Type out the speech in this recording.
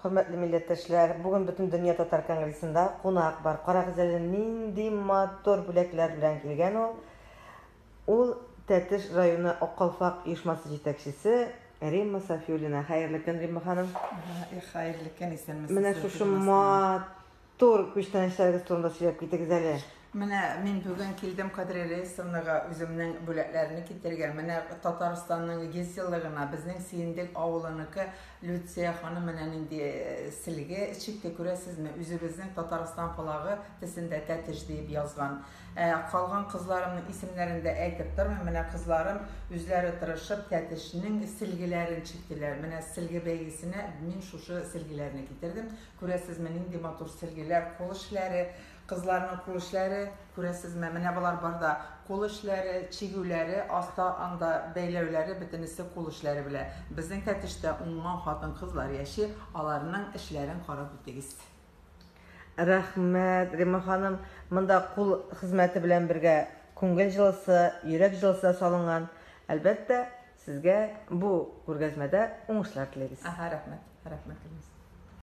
Хөрмәтле милләттәшләр, бүген Бөтендөнья татар конгрессында кунак бар. Карагыз әле, нинди матур бүләкләр белән килгән ул. Ул Тәтеш районы Ак калфак оешмасы җитәкчесе Римма Сафиуллина. Хәерле көн, Римма ханым. Хәерле көн, исәнмесез. Менә шушы матур күчтәнәчләрегез турында сөйләп китегез әле. Менә мин бүген килдем Кадрия Рәисовнага үземнең бүләкләрне китерергә. Менә Татарстанның 100 еллыгына безнең Сиендек авылыныкы Люция ханым менә нинди э, силге чикте, күрәсезме? Үзебезнең Татарстан флагы төсендә Тәтеш диеп язган. Ә калган кызларымның исемнәрен дә әйтеп тормыйм. Менә кызларым үзләре тырышып Тәтешнең силгеләрен чиктеләр. Менә силге бәйгесенә мин шушы силгеләрне китердем. Күрәсезме, нинди матур силгеләр, кул эшләре. Кызларның кул эшләре, күрәсезме, менә болар бар да кул эшләре, чигүләре, аста анда бәйләүләре, бөтенесе кул эшләре белә. Безнең Тәтештә уңган хатын-кызлар яши, аларның эшләрен карап үтегез. Рәхмәт, Римма ханым. Монда кул хезмәте белән бергә күңел җылысы, йөрәк җылысы да салынган. Әлбәттә, сезгә бу күргәзмәдә уңышлар телибез. Аһа, рәхмәт. Рәхмәт.